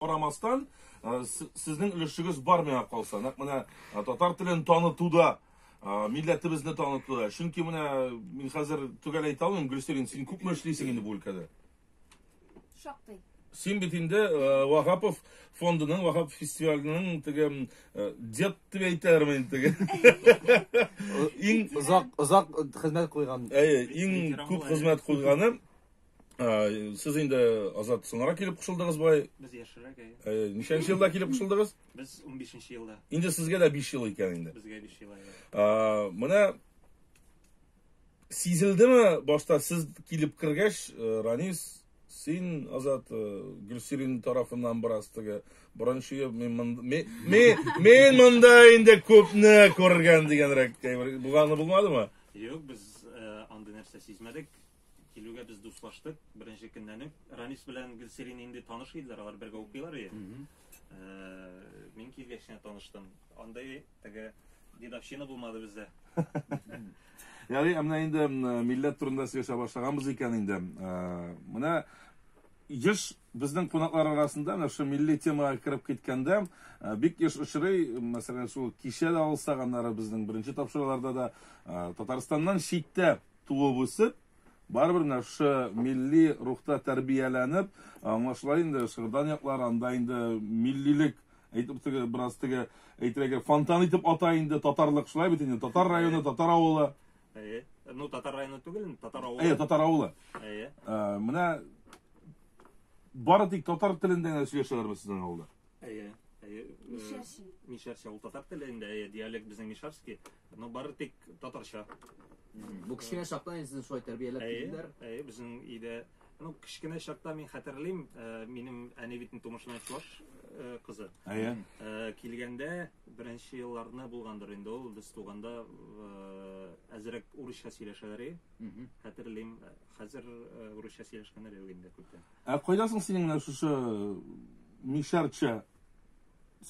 карамастан, сезнең өлешегез бар миңа калса. Нәкъ менә татар телен танытуда, милләтебезне танытуда. Чөнки менә мин хәзер төгәл әйтә алмыйм, Гөлсирин, син күпме эшлисең инде бу өлкәдә? Шактый. Син бит инде Ваһапов фондының, Ваһап фестиваленең теге дед дип әйтәләрме инде теге. Иң озак озак хезмәт куйган. Әйе, иң күп хезмәт куйганы. Сез инде Азат соңрак килеп кушылдыгыз бай. Без яшьрәк, әйе. Ничәнче елда килеп кушылдыгыз? Без 15 елда. Инде сезгә дә 5 ел икән инде. Безгә 5 ел, әйе. Менә сизелдеме башта сез килеп кергәч, Ранис, син, Азат, Гөлсирин тарафыннан бераз теге борын чөеп, мин монда, мин монда инде күпне күргән дигәнрәк булганы булмадымы? Юк, без андый нәрсә сизмәдек. Килүгә без дуслаштык беренче көннән үк. Ранис белән Гөлсирин инде таныш иделәр, алар бергә укыйлар иде. Мин килгәч кенә таныштым. Андый теге дедовщина булмады бездә. Ярый, ә менә инде милләт турында сөйләшә башлаганбыз икән инде. Менә еш безнең кунаклар арасында менә шул милли темага кереп киткәндә бик еш очрый, мәсәлән, шул кичә дә алсак, аннары безнең беренче тапшыруларда да Татарстаннан читтә туып үсеп, барыбер менә шушы милли рухта тәрбияләнеп, аңлашыла инде, Шыгырдан яклары, анда инде миллилек әйтеп теге бераз теге әйтергә фонтан итеп ата инде татарлык, шулай бит инде, татар районы, татар авылы. Әйе. Ну, татар районы түгел, татар авылы. Әйе, татар авылы. Әйе. Менә бары тик татар телендә генә сөйләшәләрме сезнең авылда? Әйе. Әйе. Мишәрчә. Мишәрчә ул татар теле инде, әйе, диалект безнең мишәрский, но бары тик татарча. Бу кечкенә чактан инде сезне шулай тәрбияләп килделәр. Әйе, безнең өйдә, ну, кечкенә чакта мин хәтерлим, минем әни бит тумышыннан чуаш кызы. Әйе. Килгәндә беренче елларны булгандыр инде ул, без туганда әзрәк урысча сөйләшәләр иде. Хәтерлим, хәзер урысча сөйләшкәннәр юк инде күптән. Ә кайда соң синең менә шушы мишәрчә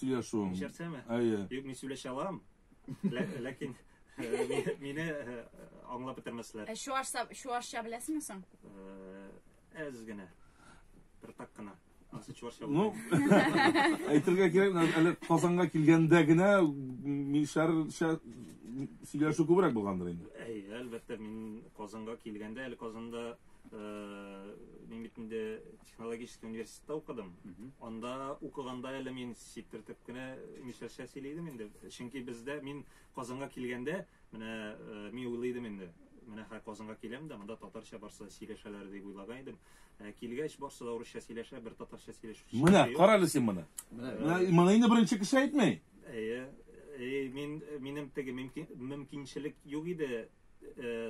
сөйләшүең? Мишәрчәме? Әйе. Юк, мин сөйләшә алам. Ләкин мине аңлап бетермәсләр. Ә чуашча беләсеңме соң? Әз генә. Бер так кына. Ансы чуашча. Ну, әйтергә кирәк, әле Казанга килгәндә генә мишәрчә сөйләшү күбрәк булгандыр инде. Әйе, әлбәттә, мин Казанга килгәндә, әле Казанда мин бит инде технологический университетта укыдым. Анда укыганда әле мин сиптертеп кенә мишәрчә сөйли идем инде. Чөнки бездә мин Казанга килгәндә, менә мин уйлый идем инде. Менә хәзер Казанга киләм дә, монда татарча барсы да сөйләшәләр дип уйлаган идем. Килгәч, барсы да урысча сөйләшә, бер татарча сөйләшүче Менә, кара әле син моны. Менә моны инде беренче кеше әйтми. Әйе, мин минем теге мөмкинчелек юк иде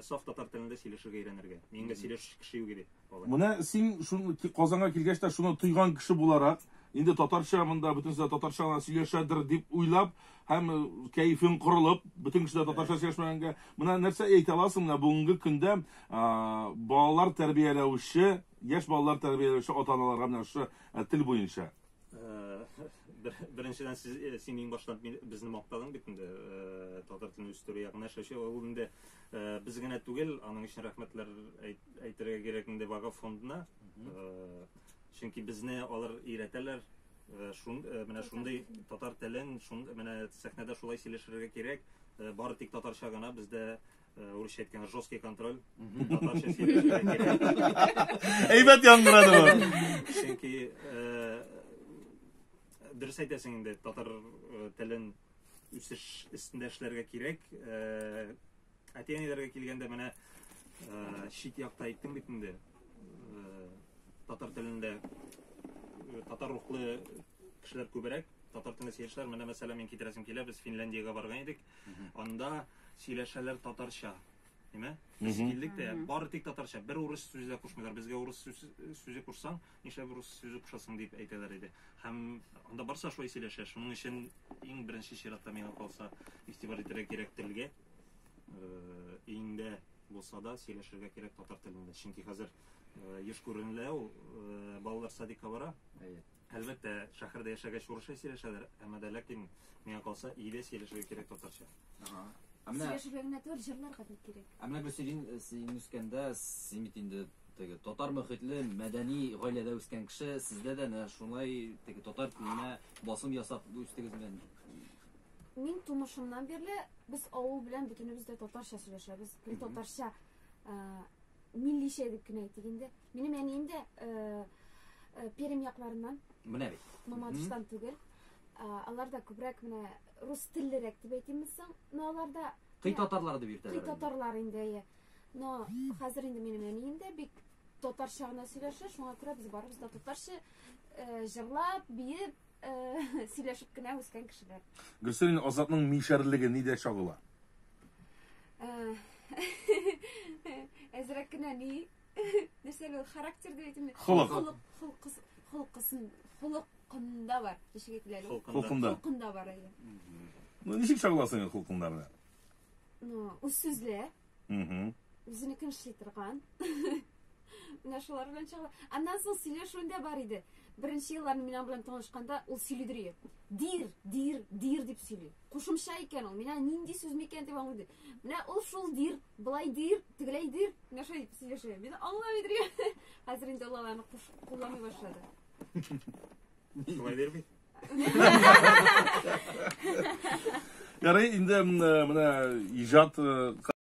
саф татар телендә сөйләшергә өйрәнергә. Мингә сөйләшүче кеше юк иде. Менә син шуны Казанга килгәч тә шуны тойган кеше буларак, инде татарча монда бөтенесе дә татарча гына сөйләшәдер дип уйлап һәм кәефең корылып, бөтен кеше дә татарча сөйләшмәгәнгә, менә нәрсә әйтә аласың менә бүгенге көндә балалар тәрбияләүче, яшь балалар тәрбияләүче ата-аналарга менә шушы тел буенча? Беренчедән, син иң баштан безне мактадың бит инде, татар телен үстерү ягына эшләүче. Ул инде без генә түгел, аның өчен рәхмәтләр әйтергә кирәк инде Вагап фондына. Чөнки безне алар өйрәтәләр, менә шундый татар телен, менә сәхнәдә шулай сөйләшергә кирәк, бары тик татарча гына, бездә урысча әйткәндә жесткий контроль, татарча сөйләшергә кирәк. Әйбәт яңгырады бу. Чөнки дөрес әйтәсең инде, татар телен үсеш өстендә эшләргә кирәк. Әти-әниләргә килгәндә, менә чит якта әйттең бит инде, татар телендә татар рухлы кешеләр күбрәк, татар телендә сөйләшәләр. Менә мәсәлән, мин китерәсем килә, без Финляндиягә барган идек. Анда сөйләшәләр татарча. Димә? Без килдек тә, бары тик татарча, бер урыс сүзе дә кушмыйлар. Безгә урыс сүзе кушсаң, нишләп урыс сүзе кушасың дип әйтәләр иде. Һәм анда барса шулай сөйләшә. Шуның өчен иң беренче чиратта миңа калса игътибар итәргә кирәк телгә. Өеңдә булса да сөйләшергә кирәк татар телендә. Чөнки хәзер еш күренелә ул, балалар садикка бара. Әлбәттә, шәһәрдә яшәгәч урысча сөйләшәләр, әмма дә ләкин миңа калса өйдә сөйләшергә кирәк татарча. Ә менә сөйләшергә генә түгел, җырларга да кирәк. Ә менә Гөлсирин, син үскәндә, син бит инде Теге татар мөхитле, мәдәни гаиләдә үскән кеше, сездә дә менә шулай теге татар теленә басым ясап үстегезме? Мин тумышымнан бирле без авыл белән бөтенебез дә татарча сөйләшәбез. Гел татарча, милличә дип кенә әйтик инде. Минем әнием дә Пермь якларыннан. Менә бит. Мамадыштан түгел. Алар да күбрәк менә рус теллерәк дип әйтимме соң? Но алар да Кый татарлары дип йөртәләр. Кый татарлар инде, әйе. Но хәзер инде минем әнием дә бик татарча гына сөйләшә, шуңа күрә без барыбыз да татарча җырлап, биеп, сөйләшеп кенә үскән кешеләр. Гөлсирин, Азатның мишәрлеге нидә чагыла? Әзрәк кенә ни, нәрсә ул, характер дип әйтимме? Холык. Холык, холык, холыкында бар. Ничек әйтелә әле ул? Холкында. Холкында бар, әйе. Ну, ничек чагыла соң холкында менә? Ну, үз сүзле. Үзенекен эшли торган. Менә шулар белән чагыла. Аннан соң сөйләшүендә бар иде. Беренче елларны мин аның белән танышканда ул сөйлидер иде. Дир, дир, дир дип сөйли. Кушымча икән ул. Менә нинди сүз микән дип аңлый. Менә ул шул дир, былай дир, тегеләй дир. Менә шулай дип сөйләшә. Мин аңламый идем. Хәзер инде ул аларны кулланмый башлады. Шулай дир бит. Ярый, инде менә иҗат